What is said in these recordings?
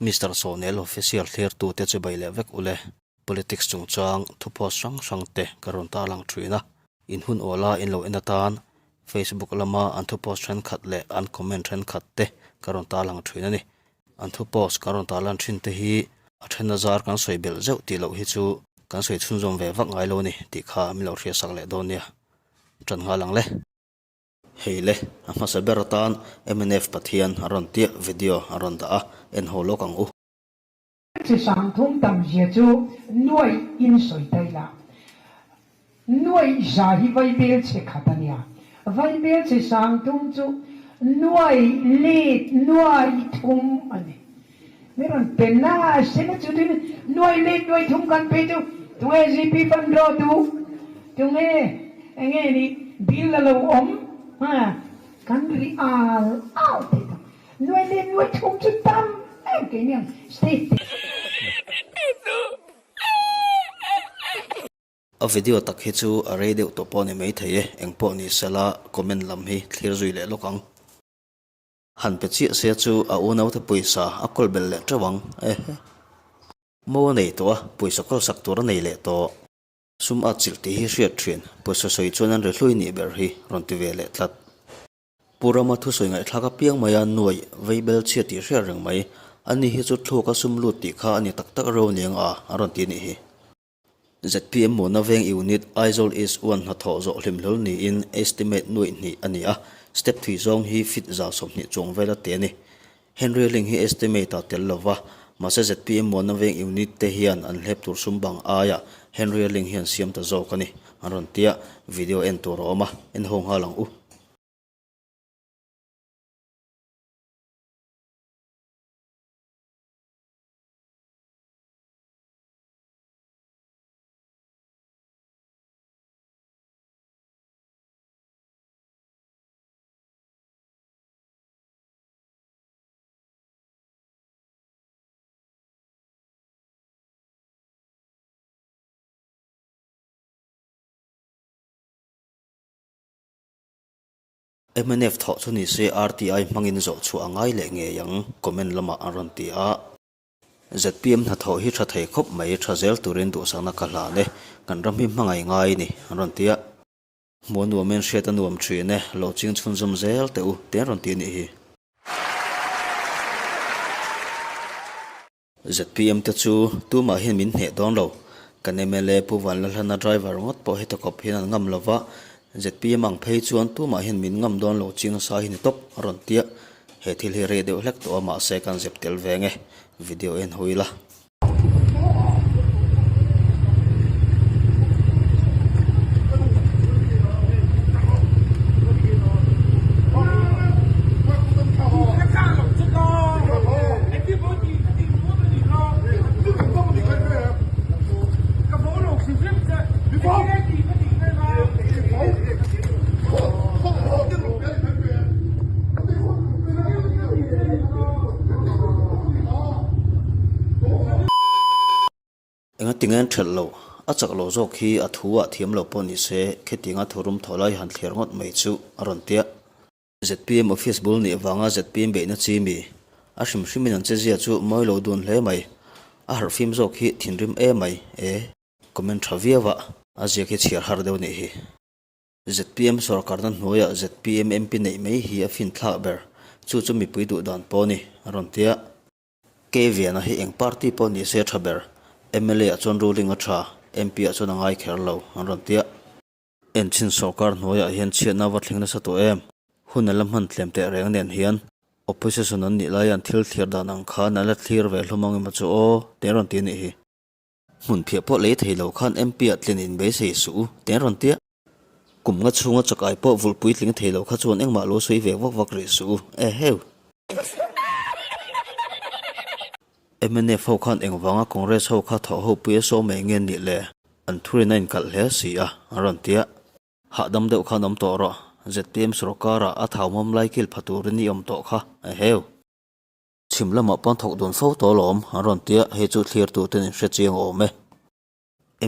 Mister Sawnel Official thlirtute chu bei leh vek ule. Politics chungchang thu post hrang hrang te ka rawn tarlang thin a. In hun awla in lo en atan Facebook lama an thu post thenkhat leh an comment thenkhat te ka rawn tarlang thin a ni. An thu post kan rawn tarlan thin te hi a then a zar kan sawi belh zeuh tih loh hi chu kan sawi chhunzawm ve vak ngai lo a ni tih kha min lo hriatsak leh dawn nia. Tan nghal ang le. Hei le, a hmasa ber atan mnf Pathian a rawn tiah video a rawn dah a, en haw lawk ang u. Chi sangthum tam zia chu nuaih in sawi ta ila. Nuaih za hi vaibel chhe khat a nia. Vaibel chhe sangthum chu nuaih let nuaih thum a ni. Mi rawn pe na se na chu tin nuai let nuai thum kan pe chu tunge GP fund draw duh tunge enge ni bill a lo awm ha kan ri al al thei tak nuai let nuai thum chu tam em kei niang state te. A video tak hi chu a rei deuh tawh pawh a ni maithei e, engpawh ni sela comment lam hi thlir zui leh lawk ang. Han pe chiah se chu a unaute pawisa a kawl belh leh teuh ang ehe. Mo a nei tawh a, pawisa kawl sak tur a nei leh tawh. Sum at chilh tih hi hriat thin, pawisa sawi chuan an ri hlui nih ber hi rawn ti ve leh tlat. Pu Rama thusawi ngaihthlak apiang maia nuai vei bel chhia tih hriat reng mai, ani hi chu thluk a sum lut tih kha a ni tak tak reu niang a, a rawn ti nih hi. Zpm Mawna Veng Unit, Aizawl East One hnathawh zawh hlim hlawl niin estimate nuaih hnih a ni a, step thui zawng hi feet 120 chuang vel a ti a ni. Henry Ling hi estimate ah tel lova, mahse zpm Mawna Veng Unit te hian an hlep tur sum bang aiah Henry Ling hian siam ta zawk a ni, an rawn ti a, video en tur a awm a, en ho nghal ang u. Mnf thawh chu ni se RTI hmangin zawh chhuah a ngai leh ngei ang, comment lamah an rawn ti a. Zpm hnathawh hi tha thei khawp mai, tha zel turin duhsakna ka hlan e, kan ram hi hmangaih ngai ni, an rawn ti a. Hmuh a nuamin hriat a nuam thin e, lo ching chhunzawm zel teh u, te an rawn ti a nih hi. Zpm te chu tumah hian min hneh dawn lo, kan mla Pu Vanlalhlana driver ngawt pawh heti khawp hian an ngam lova, Zpm ang phei chuan tumah hian min ngam dawn lo ching sa hi ni tawp, a rawn ti a. He thil hi rei deuh hlek tawh a mahse kan zep tel ve nge video en hawi la. Enga tinge an ṭhelh loh? A chak lo zawk hi a thu ah thiam lo pawh ni se, khetianga thurum thaw lai han thliar ngawt mai chu a rawn tia. Zpm office bul nih vanga zpm beihna chi mi? A hrim hrimin an chezia chu mawi lo dun hle mai. A harhfim zawk hi thinrim e mai e. Comment tha viau a, a ziak hi chhiar har deuh nih hi. Zpm sorkarna hnuaiah zpm MP neih mai hi a finthlak ber, chu chu mipui duh dan pawh a ni, a rawn ti a. Kviana hi eng party pawh ni se tha ber, mla ah chuan ruling a tha, MP ah chuan a ngai kher lo, an rawn ti a. Enchhin sorkar hnuaiah hian chhiatna va thleng nasa tawh em? Hun a la hman tlem teh reng nen hian opposition an nih laia an thil thlir dan ang khan an la thlir ve hlawm ang emaw chu aw, te an rawn ti a nih hi. Hmun phiah pawh lei thei lo khan MP ah tlin in beisei suh u, te an rawn ti a. Kum nga chhunga chakai pawh vulh puitling thei lo kha chuan engmah lo sawi ve vak vak rih suh u, eheu. Mnf ho khan engvanga Congress ho kha thawh ho pui a sawm mai nge nih le? An thurin a inkalh hle si a, an rawn ti a. Hahdam deuh khan awm tawh rawh, zpm sorkar ah a thau mawm lai kil pha turin i awm tawh kha, eheu. Chhim lamah pawn thawk dun fo tawh alawm, an rawn ti a, hei chu thlir tur ten in hre chiang awm e.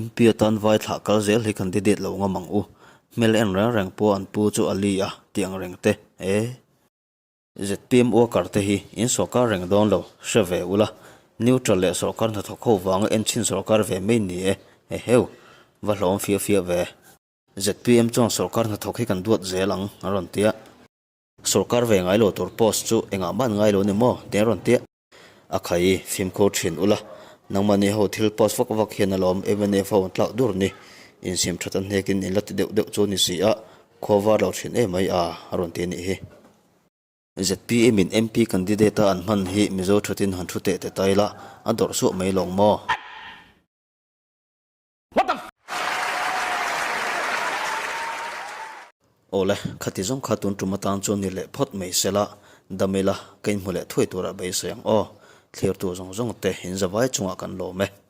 MP atan vai thlah kal zel hi candidate lo ngam ang u, hmel en reng reng pawh an pu chu a li a, tih ang reng te, e. ZPM worker te hi in sawrkar reng dawn lo, hre ve ula. Neutral leh sawrkar hnathawk ho vanga enchhin sawrkar ve mai ni e, eheu, va hlawm fia fia ve. ZPM chuan sawrkar hnathawk hi kan duat zel ang an rawn ti a. Sawrkar ve ngai lo tur post chu engah mah an ngai lo ni maw? tih an rawn ti a. A khai, fimkhur thin ula, nangmahni ho thil post vak vak hian alawm MNF ho an tlak dur ni. Insiam that a hnekin in la ti deuh deuh chu ni si a, khua var lo thin emai a, a rawn ti a nih hi. ZPM in MP candidate a an hman hi Mizo thatin han thu teh teh ta ila, a dawrh suah mai lawng maw? Awle, khati zawng kha tun tum atan chuan ni leh phawt mai sela, dam ila, ka inhmu leh thuai turah beisei ang aw. Thlirtu zawng zawng te in zavai chungah kan lawm e.